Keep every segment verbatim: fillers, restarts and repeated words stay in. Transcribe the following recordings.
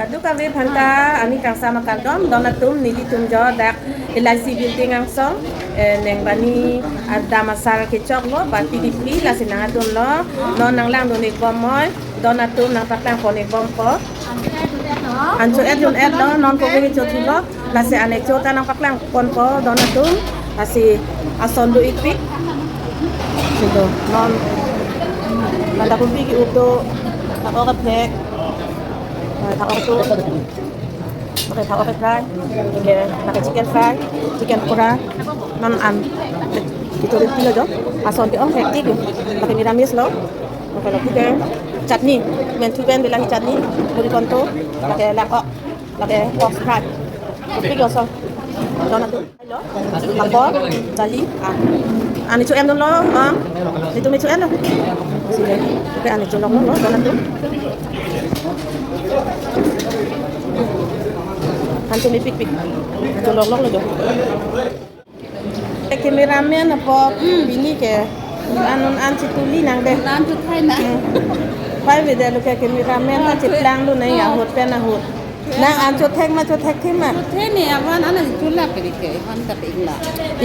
Kadokave aphanta ani kangsam akardom, don atum, nelitum jo dak L I C building angsong, eh, neng bani adam asar kechoklo, bati kipi, lasi nangdunlo, non nanglangdun-ik bom moi, don atum nangpaklang pon-ik bompo. An cho-et dun-etlo, non kove kecho thulo, lasi an echo ta nangpaklang ponpo, don atum, lasi ason do-ikpik. Sito, non, non ta kopi ki-up do, ta-ok aphek, eh, ta-ok atum. Okay, ta-ok aphek fry. Okay, lake chicken fry, chicken pakora. Non an. Ito rin pilo jo. Ason ke-ong hektik. Lake miramis lo. Okay, lake chicken. Chutney. Menthu pen bilang chutney. Muri konto. Lake lak-ok. Lake pork fry. Kopi lo so. Don atum. Papor, dali, ah. An cho-em dunlo, ah. Nelitum cho-emlo. Sini. Okay, an choloklo, don atum. An chomepikpik. Choloklo jo. Eh, cameraman apo, hmm, pini ke. An non an chituli nang dei. An chothainang. Hmm. Pai bede lo ke cameraman ta cheplang lo nai, ahut pen ahut. Nang an chothek ma, chothekthe ma? Chothe ni, avan an chula peri ke, avan ta pe-ikla.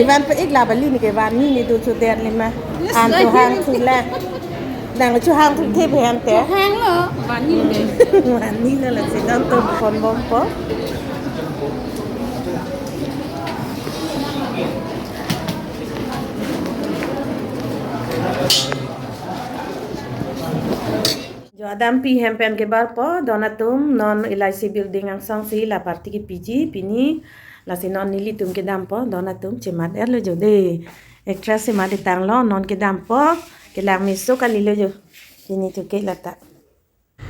Avan pe-ikla bali ni ke, avan ni ni do chodet le ma. Yes, an chohang thula. Nang chohang thuthe bhante. Chohanglo, avan ni de. Avan ni lo, lasi don atum pon bompo. Jo adampi hem pen kebarpo, don atum, non L I C building angsong si la party kepiji pini, lasi non nelitum kedampo, don atum, chemat-etlo jo dei. Actress chemat-et tanglo, non kedampo, kelang meso kalilo jo. Pini to ke lata.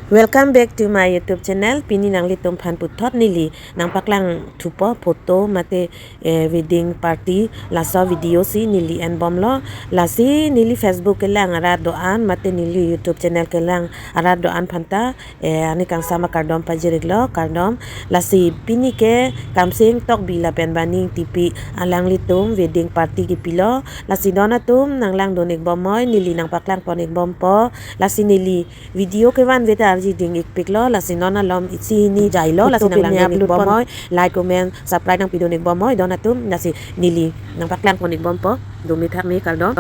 Welcome back to my YouTube channel. Pini nanglitum aphan puthot neli nangpaklang thupo photo mate eh, wedding party, laso video si neli enbomlo. Lasi neli Facebook kelang arat do-an, mate neli YouTube channel kelang arat do-an aphanta, eh, ani kangsam akardom pajir-iklo, kardom. Lasi pini ke Kamsing Tokbi lapen bani Ingtipi alanglitum wedding party kepilo. Lasi don atum nanglangdun-ik bom moi, neli nangpaklang pon-ik bompo. Lasi neli video kevan veta arji ding-ikpiklo, lasi non alom isi hini jailo, lasi nanglang-ik bom moi, like, comment, subscribe nangpidun-ik bom moi, don atum, lasi neli nangpaklang pon-ik bompo, dumi thak me kardom.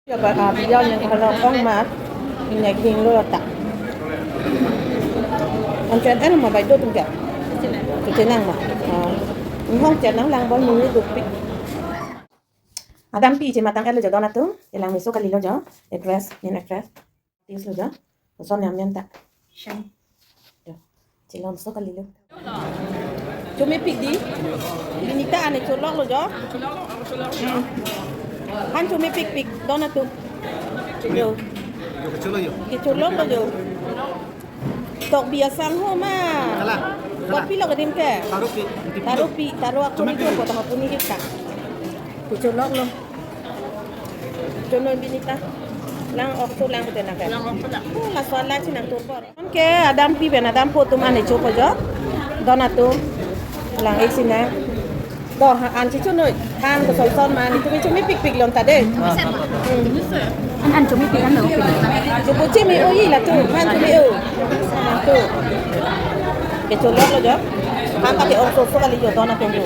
Ya, ba, ah, beliau yang kalau ong mat, ini kering lo tak. Ancen el ma bai do tum ke? Kecil nang ma. Ah. Ini hong cen nanglang bom ni dupik. Adampi chemat tang-etlo jo don atum, kelang meso kalilo jo, actress, main actress, artist lo jo, koson amen ta. Shang. Jo, chelongso kalilo. Chomepik dei, Binita an choloklo jo. Hmm. Han chomepikpik, don atum. Jo. Jo, kecholok jo. Kecholoklo jo. Tokbi asangho ma. Kalang. Kopi lo kedim ke? Tarupi. Tarupi, taru akuni tu kota hapuni kita. Kecholoklo. Chonoi Binita. Lang-ok tu lang kute nang ke. Lang-ok tu lang. Oh, laso ala chinang turpor. Ke adampi pen adampo atum an chopo jo. Don atum. Lang-ik sinang. To, ha, an chichonoi, han koson son ma, nelitum chomepikpik lon ta dei. Hmm. An, an chomepik an lo. Chopo cheme-o-i latum, han chome-o. Latum. Kecholoklo jo. Han ta ke-ong soso kali jo, don atum jo.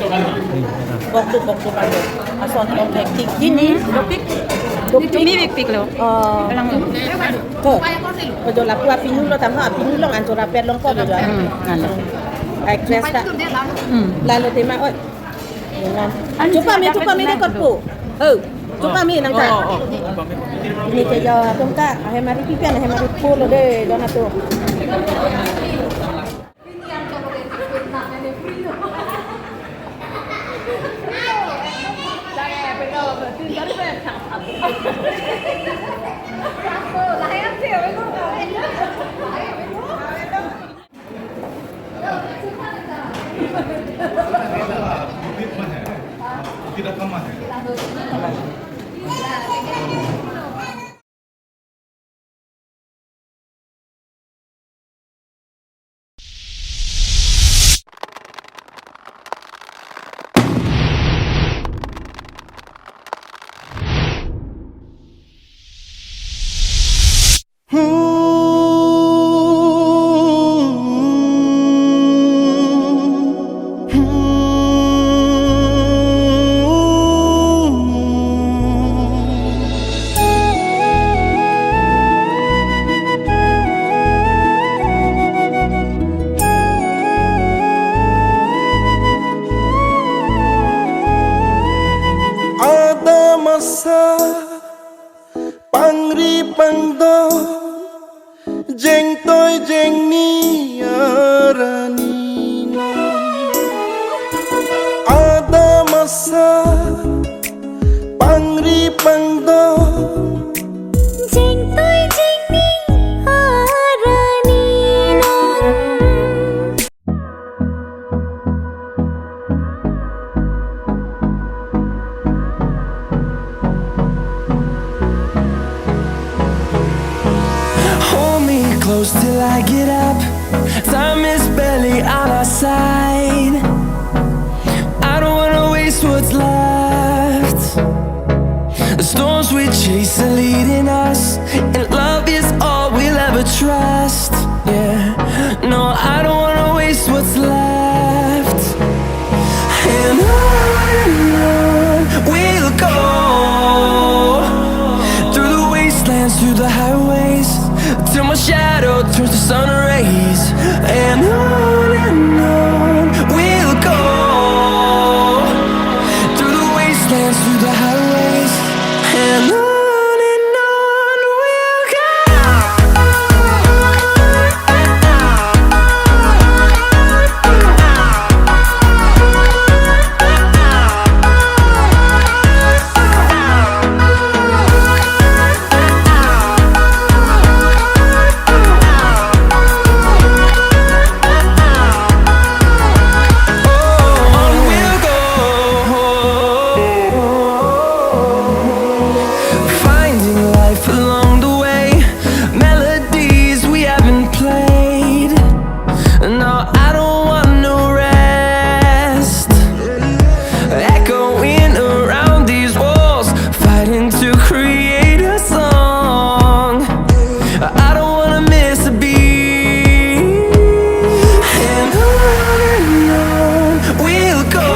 Bok tu, bok tu kali. Ason ke-ong hektik. Ini, dopik. Dopik. Chomepikpiklo. Oh. Kalang lo. To. Ko jo lapu apinu lo, tangho apinu lo, an chorapet longpo jo. Hmm, an lo. Actress ta. Hmm. Lalo tema, oi. Dengan. An chopa me, chopa me, dei korpo. Oh, chopa me nang ta. Oh, oh, chopa me. Ini ke jo atum ta, ahem ari pipian, ahem ari pulo dei, don atum. Jengtoi jengni arani non, adam asa pangri pangdo. Jengtoi jengni arani non. Hold me close till I get up. Time is barely on our side. I don't wanna waste what's left. The storms we chase are leading us, and love is all we'll ever trust. Yeah, no, I don't wanna waste what's left. And on and on we'll go, through the wastelands, through the highways, till my shadow turns to sun rays. And on and on we'll go, through the wastelands, through the highways, and on and on we'll go. On we'll go, finding life along the way, melodies we haven't played. No, I don't want no rest. Echoing around these walls, fighting to create a song. I don't wanna miss a beat. And on and on we'll go,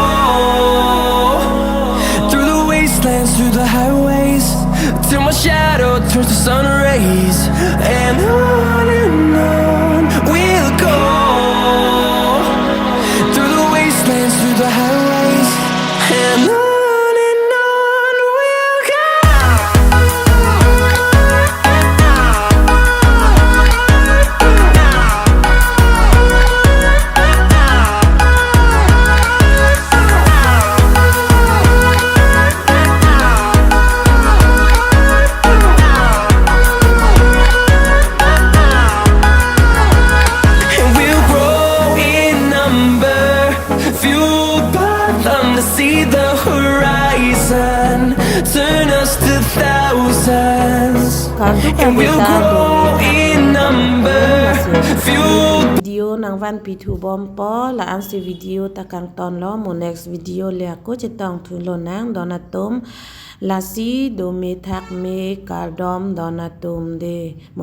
through the wastelands, through the highways, till my shadow turns to sun rays. And on and on we'll go, through the wastelands, through the highways, and on and on we'll go. And we'll grow in number, fueled by them to see the horizon, turn us to thousands. Kardom, and we'll kardom, grow kardom, in number, kardom, fueled. Video nangvanpi thubompo, la-ansi video ta kangtonlo, mo next video le ako chetongthu lonang, don atum. Lasi dome thakme, kardom don atum de. Mo